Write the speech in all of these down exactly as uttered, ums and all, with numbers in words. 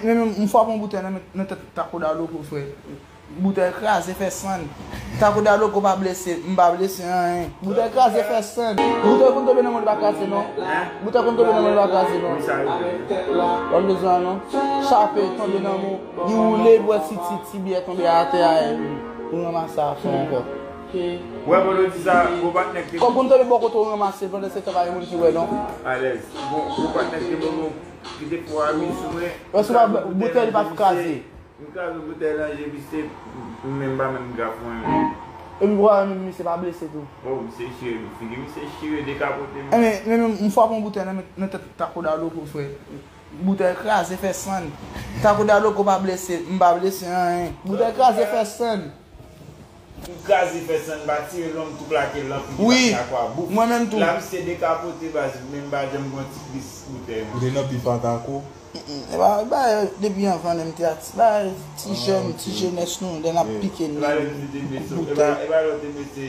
Men menm, m frape yon boutèy nan, nan tèt Takoda Loko, frè. Boutèy kraze, fè sann. Takoda Loko pa blese, m pa blese anyen. Boutèy kraze, fè sann. Boutèy konn tonbe nan men w, li pa kraze, non. Boutèy konn tonbe nan men w, li pa kraze, non. Ou bezwen, non. Chape, tonbe nan men w. Li woule, bwè ti, ti, ti byè tonbe atè a, epi ou ranmase afè ankò. Wè, pandan w di sa, gwo patnè k te Kòb konn tonbe bò kote w ranmase l, pandan se tan pa gen moun ki wè, non. Alèz. Bon, gwo patnè k te ban mwen, ki te fè amis sou mwen. Wè, se pa boutèy, li pa kraze. M kraze boutèy lan je misye, m menm pa menm graf mwen menm. Epi w wè menm misye pa blese tou. Oh, misye chire, figi misye chire, dekapote menm. Enben, men menm, m frape yon boutèy nan, nan tèt Takoda Loko, frè. Boutèy kraze, fè sann. Takoda Loko pa blese, m pa blese anyen. Boutèy kraze, fè sann. M kraze, fè sann, m pa tire long, tou plake lan, figi Wi. Patnè a kwa bouf. Mwen menm tou. La, misye dekapote, baz, menm pa janm gen yon ti plis boutèy. Ou te nan pif a Tako? Mm, mm. E ba, e ba, depi anvan, lè m te ati, ba, ti Ah, jèn, ok. Ti jenès nou, lè n ap Yeah. pike E ba, lè nou, m te mete, e ba, boutèy. E ba, lè m te mete,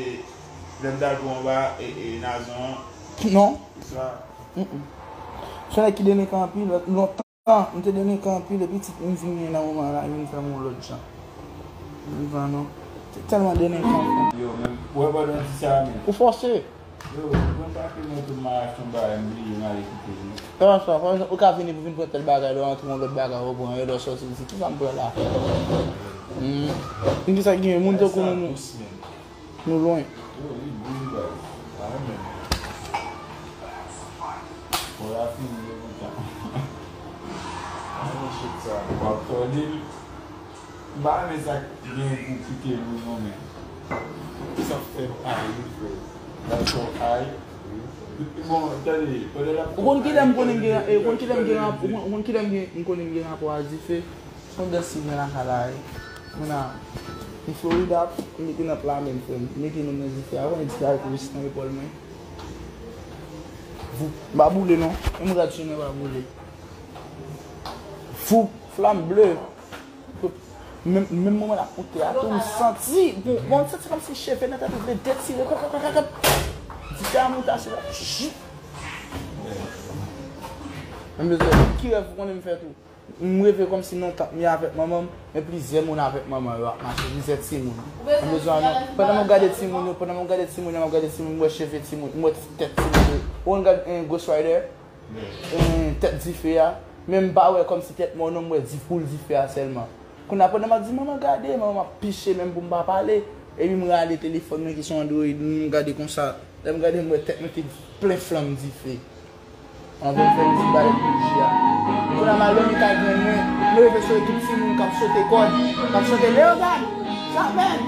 lè m t al pran anba, e, e, Nazon an. Non. Sa. Mm, mm. Se nèg ki delenkan anpil, lontan, m te delenkan anpil, epi tit m vin gen nan moman la, vin fè m yon lòt jan. M pa non. Se tèlman delenkan. Yo, men, wè, pandan di sa, men. Ou fòse. Yo, mwen pa ke mwen tou m al achte yon bagay, m bliye, m ale kite l, non. Kòman sa? Kòman sa? Ou ka vini pou vin pran tèl bagay, lè w antre yon lòt bagay, ou pran, lè w sòti, di, "Kisa m pran la?" Hmm. Kisa ki gen moun tankou nou, nou, nou lwen. Yo, li bri, baz. Pa renmen. Bon, la fini, yo, kontan. Pa renmen shit sa. W ap tòde l. M pa renmen sa k gen pou kite moun non men. Sa fè m ayi, frè. That's so ayi. Bon, tande, pandan l ap Ou konn kilè m konnen m gen, eh, ou konn kilè m gen rap-, ou konn, ou konn kilè m gen, m konnen m gen rapò a dife? Se yon dans ki gen lakay la, eh. Mwen a, m Florida, m mete nan pla men m, frè m. M mete men m nan dife a, ou konnen dife a ret ris nan epòl mwen. Voup, m pa boule non. Menm rad sou mwen pa boule. Voup, flam ble. Menm, menm moman l ap moute a tou, m santi, bon, bon, m santi kòmsi cheve nan tèt mwen vle detire, kòk, kòk, kòk, kòk. Dife a moute a, se la, jip. Menm bezwen, ki rèv ou konnen m fè tou? M reve kòmsi nan tanp, m ye avèk manman m, men plizyè moun avèk manman yo ap mache, plizyè timoun. Menm bezwen, non. Pandan m ap gade timoun yo, pandan m ap gade timoun yo, m ap gade timoun, m wè cheve timoun, m wè tèt timoun yo. Ou konn gade, eh, Ghost Rider? Eh, tèt dife a. Men m pa wè kòmsi tèt mò non, m wè di poul dife a sèlman. Kounye a pandan m ap di, "Manman, gade," manman m ap piche menm pou m pa pale. Epi m rale telefòn mwen ki se yon Android, m gade konsa. Lè m gade, m wè tèt mwen te plen flanm dife. Anvan m fè mizik ba lèt bouji a. Kounye a m al dòmi kay grann mwen, m reve sou ekip timoun k ap sote kòd, k ap chante Leogane, Jamèl,